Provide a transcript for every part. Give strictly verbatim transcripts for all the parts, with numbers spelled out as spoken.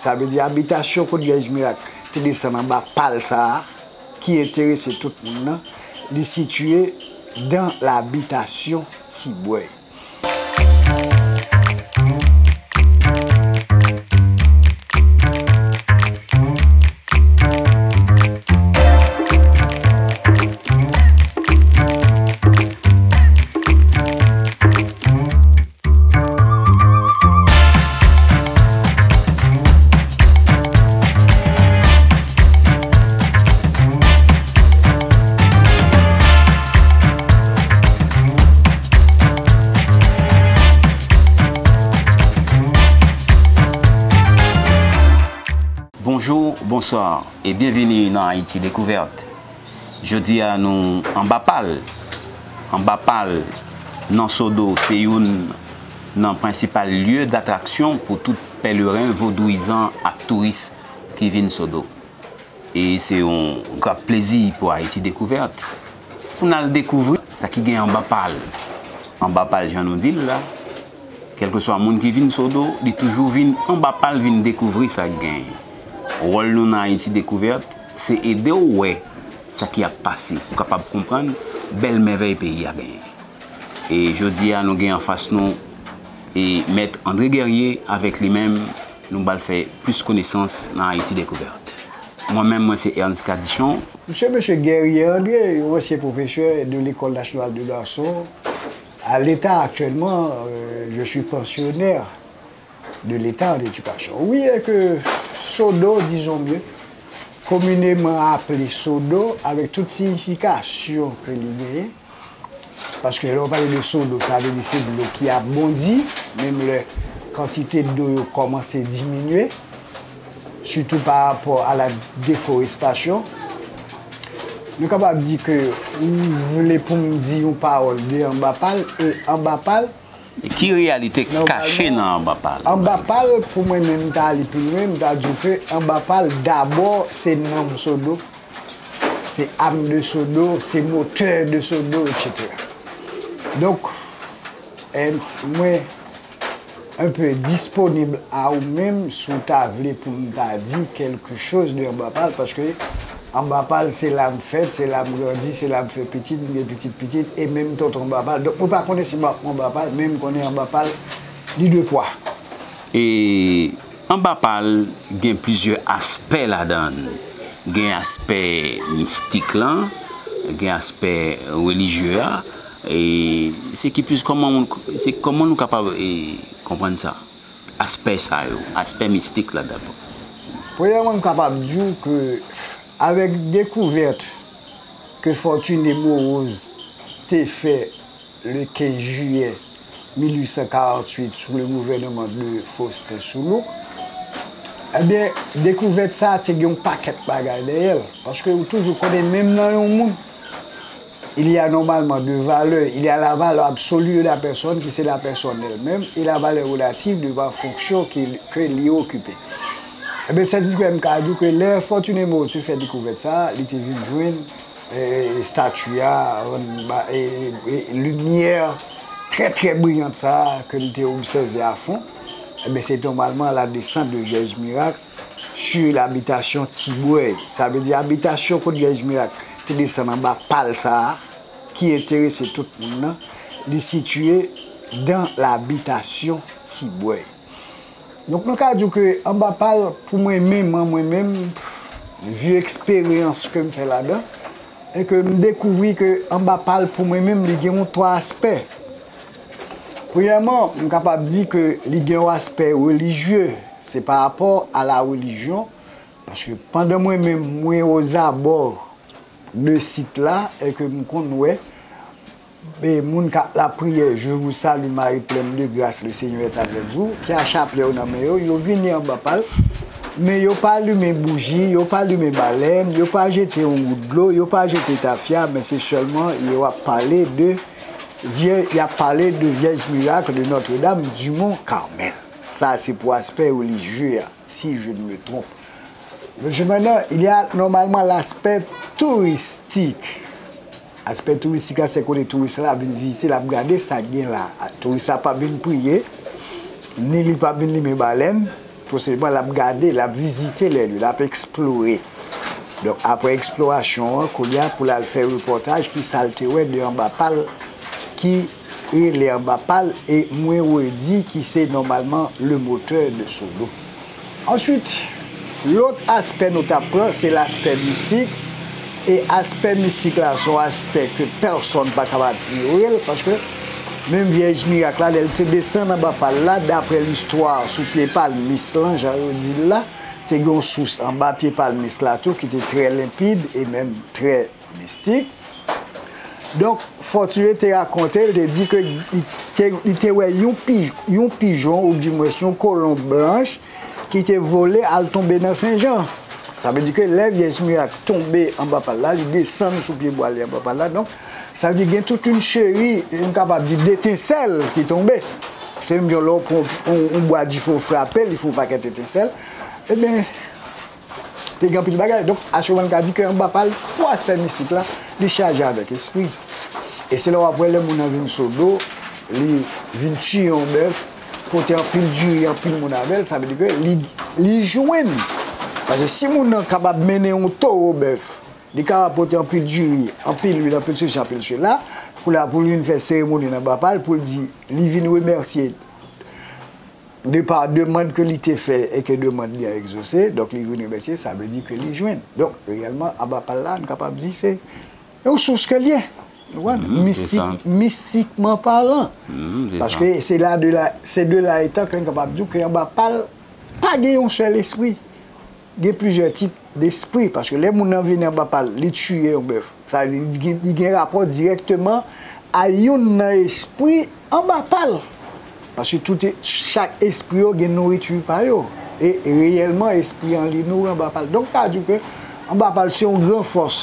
Sa vle di abitasyon kot Vyèj Mirak te desann anba pal sa a, ki enterese tout moun nan, li sitiye dans l'habitation Tibwèy. Bonjou, bonswa e byenvini nan Ayiti Dekouvèt. Jodi a nou anba pal. Anba pal nan Sodo se youn nan prensipal lye datraksyon pou tout pèleren vodouyizan ak touris ki vin Sodo. E se yon grap plezi pou Ayiti Dekouvèt pou n al dekouvri sa ki gen anba pal. Anba pal jan nou di l la, kèlkeswa moun ki vin Sodo, li toujou vin anba pal vin dekouvri sa k genyen. Wòl nou nan Ayiti Dekouvèt, se ede w wè sa ki ap pase, pou w kapab konprann bèl mèvèy peyi a genyen. E jodi a, nou gen anfas nou e Mèt André Guerrier, avèk li menm, nou pral fè plis konesans nan Ayiti Dekouvèt. Mwen menm, mwen se Ernst Cadichon. Monsieur, monsieur Guerrier André, yon ansyen pwofesè de l'École nationale de garçons. À l'État actuellement, euh, je suis pensionnaire de l'État en éducation. Oui, e ke Sodo, disons mieux, communément appelé Sodo, avec toute signification ke li genyen, paske lè w pale de Sodo, sa vle di se dlo ki ap bondi, menm lè kantite dlo yo kòmanse diminye, sitou pa rapò a la deforestasyon. Nou kapab di ke ou vle pou m di yon pawòl de anba pal, e anba pal, ki reyalite kache nan anba pal? Anba pal, pou mwen menm, m ta ale pi lwen, m ta di w ke anba pal, dabò, se nanm Sodo, se âme de Sodo, se moteur de Sodo, et cetera. Donk, Ernst, mwen un peu disponib a ou menm si w ta vle pou m ta di quelque chose de anba pal, paske anba pal, se la m fèt, se la m grandi, se la m fè pitit, m gen pitit pitit, e menm tonton anba pal. Donk, mwen pa konnen si m ap anba pal, men m konnen anba pal, li de pwa. E anba pal, gen plizyè aspè ladan l. Gen aspè mistik lan, gen aspè relijye a, e se ki plis kòman moun, se kòman nou kapab, e, konprann sa? Aspè sa yo, aspè mistik la dabò. Premyèman, m kapab di w ke avèk dekouvèt ke Fortuné Morose te fè le kenz jiyè mil uit san karant uit sou le gouvènman de Faustin Soulouque, ebyen, dekouvèt sa a te gen yon pakèt bagay dèyè l. Paske ou toujou konnen, menm nan yon moun, il y a normalement deux valeurs. Il y a la valeur absolue de la personne, qui c'est la personne elle-même, et la valeur relative de la fonction que, que li okipe. Ebyen, sètadi ke m ka di w ke lè Fortuné Morose fè dekouvèt sa a, li te vin jwenn, e, estati a, rann ba, e, e, limyè trè, trè briyant sa a ke li te obsève a fon. Ebyen, se nòmalman la descente de Vyèj Mirak sur l'habitation Tibwèy. Sa vle di abitasyon kot Vyèj Mirak te desann anba pal sa a, ki enterese tout moun nan, li sitiye dans l'habitation Tibwèy. Donk, nou ka di w ke anba pal, pou mwen menm, an mwen menm, vi eksperyans ke m fè ladan, e ke m dekouvri ke anba pal, pou mwen menm, li gen yon twa aspè. Premyèman, m kapab di ke li gen yon aspè relijye, se pa rapò a la relijyon, paske pandan mwen menm, mwen ozabò de sit la, e ke m konn wè, e moun k ap lapriyè, Je vous salue, Marie pleine de grâce, le Seigneur est avec vous, ki a chaplè yo nan men yo, yo vini anba pal, men yo pa limen bouji, yo pa limen balèn, yo pa jete yon gout dlo, yo pa jete tafya, men se sèlman yo ap pale de vyè-, y ap pale de Vyèj Mirak de Notre-Dame du Mont Carmel. Sa, se pou aspè relijye a, si je ne me trompe. Monsieur, maintenant, il y a normalement l'aspect touristique. Aspè touristik la, se kote touris la ap vin vizite, l ap gade sa k gen la. Touris la p ap vin priye, ni li p ap vin limen balèn, Posibleman, l ap gade, l ap vizite lè li, l ap eksplore. Donk, apre eksplorasyon an, kounye a, pou l al fè repòtaj, ki sa l te wè de Anba Pal, ki rele Anba Pal, e mwen redi ki se nòmalman le motè de Sodo. Answit, lòt aspè nou t ap pran, se laspè mistik. E aspè mistik la, se yon aspè ke pèsonn pa kapab inyore l, paske menm Vyèj Mirak la, lè l te desann anba pal la, daprè listwa sou pye palmis lan, jan yo di l la, te gen yon sous anba pye palmis la tou ki te trè lenpid e menm trè mistik. Donk, Fortuné te rakonte, l te di ke li te, li te wè yon pi-, yon pijon, oudimwens yon kolonb blanch, ki te vole al tonbe nan Sen Jan. Sa vle di ke lè Vyèj Mirak tonbe anba pal la, li desann sou pye bwa li anba pal la. Donk, sa vle di gen tout yon seri, m kapab di, detensèl ki tonbe. Se menm jan lè w pran yon, yon bwa dife w frape l, li fè yon pakèt etensèl. Ebyen, te gen anpil bagay. Donk, Ashurbanipal ka di ke anba pal, pou aspè mistik la, li chaje avèk espri. E se la w ap wè lè moun nan vin Sodo, li vin tiye yon bèf, pote anpil diri, anpil moun avè l, sa vle di ke li, li jwenn. Paske si moun nan kapab mennen yon towo bèf, li kapab pote anpil diri, anpil lwil, anpil sesi, anpil sela, pou la, pou l vin fè seremoni nan anba pal, pou l di, li vin remèsye de pa demann ke li te fè e ke demann li an egzose, donk li vin remèsye, sa vle di ke li jwenn. Donk, reyèlman, anba pal la, nou kapab di se yon sous ke l ye. Ou konprann? Mistik, mistikman palan. Paske se la de la, se de la etan ke nou kapab di ke anba pal pa gen yon sèl espri. Gen plizyè tip despri, paske lè moun nan vini anba pal, li tiye yon bèf. Sa vle di li gen, li gen rapò dirèkteman a youn nan espri anba pal. Paske tout e-, chak espri yo gen nouriti pa yo. E reyèlman, espri an li nouri anba pal. Donk, ka di ke anba pal se yon gran fòs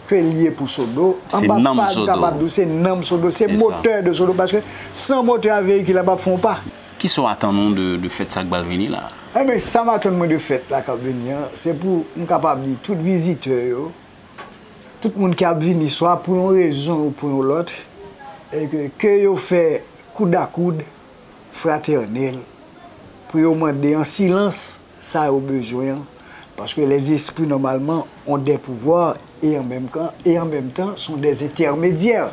ke l ye pou Sodo. Anba pal, m kapab di w se nanm Sodo, se motè de Sodo, paske san motè a, veyikil la p ap fè yon pa. Kisa w atann ou de, de fèt sa k pral vini la? Enben, sa m atann mwen de fèt la k ap vini an, se pou m kapab di tout vizitè yo, tout moun ki ap vini, swa pou yon rezon ou pou yon lòt, e ke, ke yo fè coude à coude fraternel, pou yo mande an silans sa yo bezwen an, paske les esprits normalement ont des pouvoirs et en même temps, et en même temps sont des intermédiaires.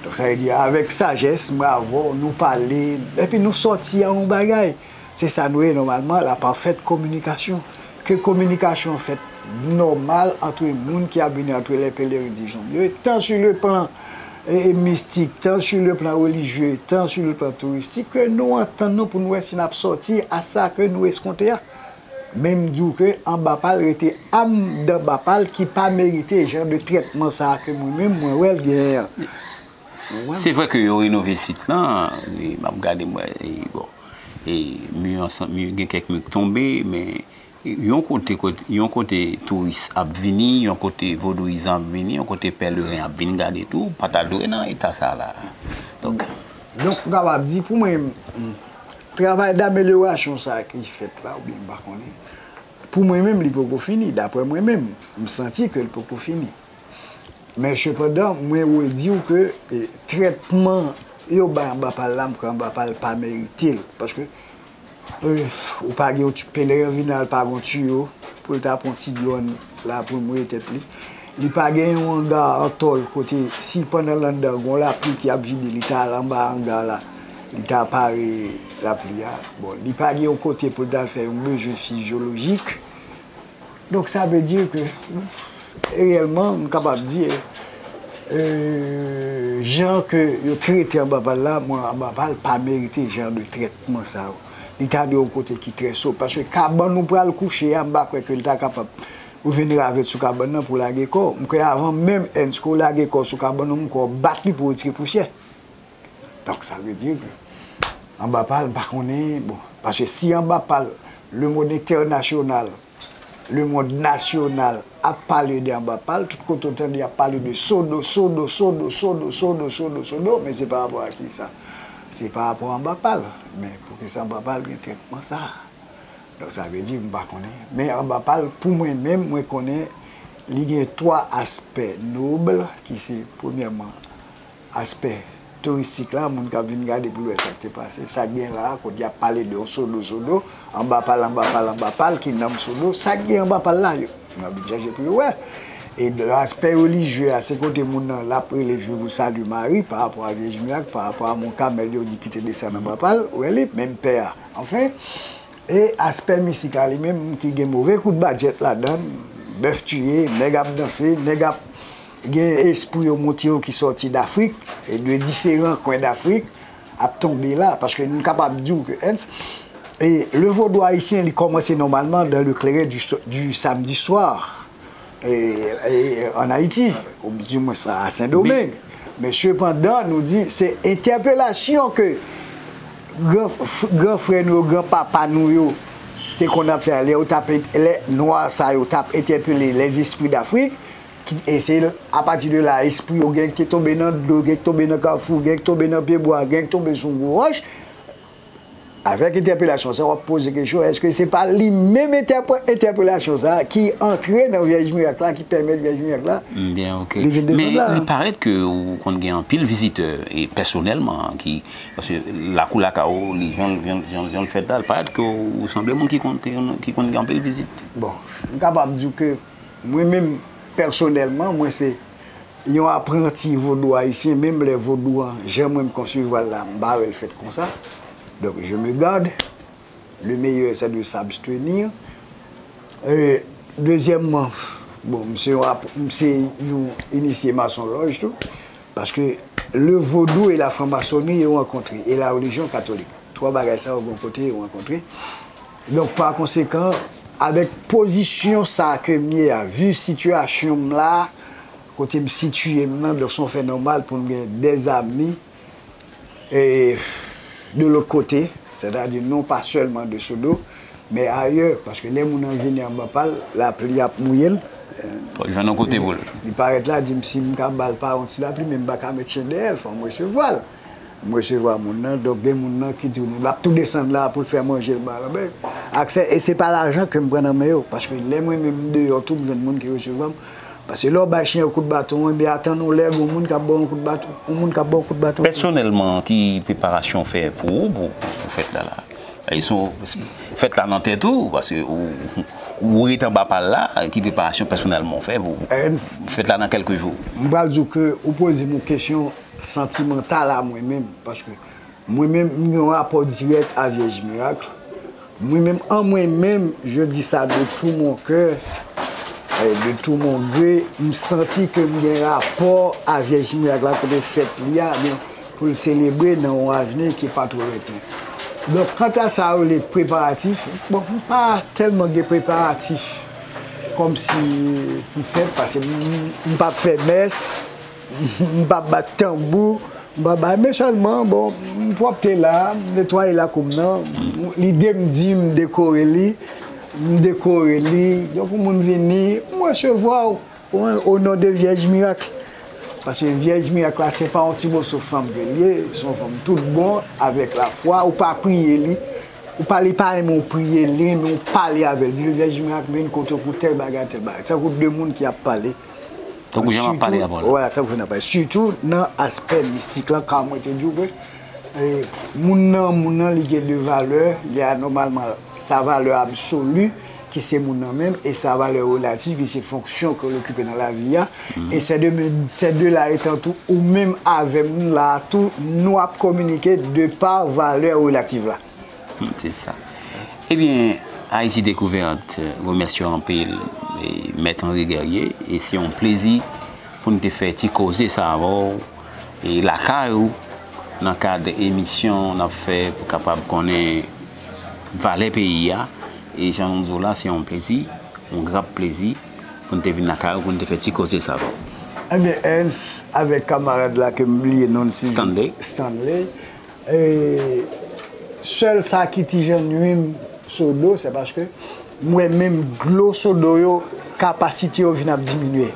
Donk, sa vle di, avèk sajès, mwen avè w, nou pale, epi nou sòti a yon bagay. Se sa nou ye nòmalman, la parfaite communication. Ke kominikasyon fèt nòmal antre moun ki ap vini, antre les pèlerins, disons, yo, tant sur le plan, e, e, mistik, tant sur le plan religieux, tant sur le plan touristique, ke nou antann nou pou nou wè si n ap sòti a sa ke nou eskonte a. Men m di w ke anba pal rete anndan anba pal ki pa merite jan de trètman sa a ke mwen menm, mwen wè l genyen an. Ou konprann? Se vre ke yo renove sit lan, e m ap gade, m wè, e, bon, e, mi ansanm, mi, gen kèk mi k tonbe, men yon kote, kote, yon kote touris ap vini, yon kote vodouyizan ap vini, yon kote pèleren ap vin gade tou, pa ta dwe nan eta sa la. Donk, donk, m kapab di pou mwen, travay d'amelyorasyon sa ki fèt la, oubyen m pa konnen, pou mwen menm, li poko fini. Daprè mwen menm, m santi ke l poko fini. Men sepandan, mwen redi w ke, e, trètman yo bay anba pal la, m kwè anba pal pa merite l. Paske, e, ou pa gen yon ti, pèleren vin la, l pa gen yon tiyo pou l ta pran ti dlo la pou l mouye tèt li. Li pa gen yon anga an tòl kote, si pandan l anndan gon lapli ki ap vide, li ta al anba anga la, li ta pare lapli a. Bon, li pa gen yon kote pou l ta al fè yon bezwen fizyolojik. Donk, sa vle di ke, reyèlman, m kapab di, e, jan ke yo trete anba pal la, mwen, anba pal pa merite jan de trètman sa yo. Li ta dwe yon kote ki trè so, paske kabann ou pral kouche a, m pa kwè ke l ta kapab, ou vin ravèt sou kabann nan pou lage kò w. M kwè avan menm èn ke w lage kò w sou kabann nan, m kwè w bat li pou retire pousyè. Donk, sa vle di ke anba pal, m pa konnen, bon, paske si anba pal, le monde international, le monde national ap pale de anba pal, tout kote w tande y ap pale de Sodo, Sodo, men se pa rapò a kisa? Se pa rapò anba pal. Men poukisa anba pal gen trètman sa a? Donk, sa vle di, m pa konnen. Men anba pal, pou mwen menm, mwen konnen li gen twa aspè nob, ki se, premyèman, aspè touristik la, moun k ap vin gade pou l wè sa k te pase. Sa k gen la a, kote y ap pale de yon Sodo, Sodo, anba pal, anba pal, anba pal, ki nanm Sodo, sa k gen anba pal la, yo, y ap vin chèche pou yo wè. E de aspè relijye a, se kote moun nan l ap rele Joujou Sali Mari, pa rapò a Vyèj Mirak, pa rapò a Mont Kamèl, yo di ki te desann anba pal, ou wè li, menm pè a. Anfen, e aspè mistik la li menm ki gen move kout badjèt ladan l, bèf tiye, nèg ap danse, nèg ap gen espri yo monte yo ki sòti Dafrik, e de diferan kwen Dafrik, ap tonbe la, paske nou kapab di w ke, e, le vodou ayisyen, li kòmanse nòmalman dans le clairin du, du samedi soir, e, e, an Ayiti, ou di mwen sa, a Sendomeng. Men sepandan, nou di, se entèpelasyon ke gran, f-, gran frè nou yo, gran papa nou yo, te konn ap fè, lè yo t ap ent-, lè nwa sa yo t ap entèpele les esprits d'Afrique, ki eseye, apati de la, espri yo gen ki te tonbe nan dlo, gen ki tonbe nan kafou, gen ki tonbe nan pyebwa, gen ki tonbe sou yon gwo wòch. Avèk entèpelasyon sa, w ap poze kesyon, èske se pa li menm entèpe-, entèpelasyon sa ki antre nan Vyèj Mirak la, ki pèmèt Vyèj Mirak la, mm, byen, ok, li vin desann la? Men li parèt ke ou konn gen anpil vizitè, e pèsonèlman, ki, paske lakou lakay ou, li, jan, jan, jan, jan l fèt la, li parèt ke ou sanble moun ki konn, ki konn, ki konn gen anpil vizit. Bon, m kapab di w ke mwen menm, pèsonèlman, mwen se yon apranti vodou ayisyen, menm lè vodou an, jan mwen m konsevwa l la, m pa wè l fèt konsa. Donc, je me garde. Le meilleur, c'est de s'abstenir. E, dezyèmman, bon, m se yon ap-, m se yon inisye masonlòj tou, paske le vodou et la franc-maçonnerie yo rankontre, e la religion catholique. Twa bagay sa yo gon kote yo rankontre. Donk, pa konsekan, avèk pozisyon sa ke m ye a, vi sitiyasyon m la, kote m sitiye m nan, donk, se yon fè nòmal pou m gen des amis, e, de lòt kote, sètadi non pa sèlman de Sodo, men ayè, paske lè moun nan vini anba pal, lapli ap mouye l. Fò l jwenn yon kote pou l. Li parèt la, di m si m ka ba l pa yon ti lapli, men m pa ka met chen dèyè l, fò m resevwa l. M resevwa moun nan, donk gen moun nan ki di w, l ap tou desann la pou l fè manje l ba l. Aksè, e se pa lajan ke m pran nan men yo, paske lè mwen menm m deyò tou, m jwenn moun ki resevwa m. Paske lè w bay chen yon kout baton, enben atann yon lè, gen yon moun k ap ba w yon kout baton, yon moun k ap ba w yon kout baton tou. Pèsonèlman, ki preparasyon w fè pou ou, pou, pou fèt la la? E se yon, fèt la nan tèt ou, paske ou, ou ret anba pal la, ki preparasyon pèsonèlman w fè pou fèt la nan kèlke jou? M pral di w ke ou poze m yon kesyon santimantal a mwen menm, paske mwen menm, m gen yon rapò dirèk a Vyèj Mirak. Mwen menm, an mwen menm, je dis sa de tout mon cœur, e, de tout mon gré, m santi ke m gen rapò a Vyèj Mirak la, kote fèt li a, men pou l selebre nan yon avni ki pa twò lwenten. Donk, kanta sa yo rele preparatif, bon, m pa tèlman gen preparatif kòmsi pou fèt, paske m, m p ap fè mès, m p ap bat tanbou, m p ap bay, men sèlman, bon, m pwòpte la, m netwaye lakou m nan, lide m di m dekore li, m dekore li, donk yon moun vini, m resevwa w. Wi, o non de Vyèj Mirak. Paske Vyèj Mirak la, se pa yon ti moso fanm ke l ye, se yon fanm tout bon, avèk lafwa, ou pa priye li, ou pa, li pa renmen w priye li, men w pale avè l, di l, Vyèj Mirak, m vin kote w pou tèl bagay, tèl bagay. Tankou de moun ki ap pale. Tankou jan m ap pale avè w la. Sitou, wè, tankou jan m ap pale. Sitou nan aspè mistik lan, ka mwen te di w ke, e, moun nan, moun nan, li gen de valè, li a nòmalman sa valè absoli, ki se moun nan menm, e sa valè relatif, ki se fonksyon ke l okipe nan lavi a. E se de, se de la etan tou, ou menm avè m la tou, nou ap kominike de pa valè relatif la. Hmm, se sa. Ebyen, Ayiti Dekouvèt remèsye w anpil, e, Mèt Henri Guerrier, e se yon plezi pou n te fè ti koze sa avè w, e lakay ou, nan kad emisyon n ap fè pou kapab konnen valè peyi a. E jan nou di w la, se yon plezi, yon gran plezi pou n te vin lakay ou, pou n te fè ti koze sa avè w. Ebyen, Ernst, avèk kamarad la ke m bliye non l, si Stanley. Stanley. E sèl sa ki ti jan nwi m Sodo, se paske m wè menm dlo Sodo yo, kapasite yo vin ap diminye.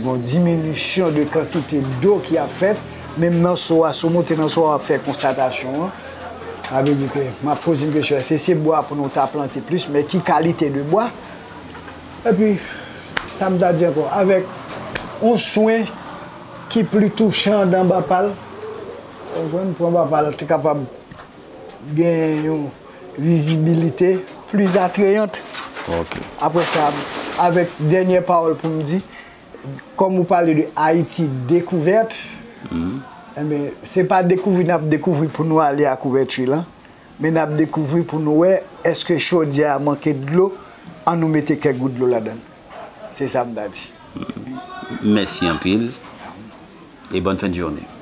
Bon, diminisyon de kantite dlo ki ap fèt, menm nan so a, si w monte nan so a, w ap fè konstatasyon an. Sa vle di ke m ap poze m kesyon, èske se bwa pou nou ta plante plis, men ki kalite de bwa? Epi, sa m ta di ankò, avèk yon swen ki pli touchan andan anba pal, Konprann, pran papa l te kapab gen yon vizibilite plis atrayant. Ok. Apre sa, avèk dènyè pawòl pou m di, kòm ou pale de Ayiti dekouvèt, enben, se pa dekouvri n ap dekouvri pou nou ale a kouvèti lan, men n ap dekouvri pou nou wè èske chodyè a manke dlo, an nou mete kèk gout dlo ladan l. Se sa m ta di. Mèsi anpil e bòn fen de jounen.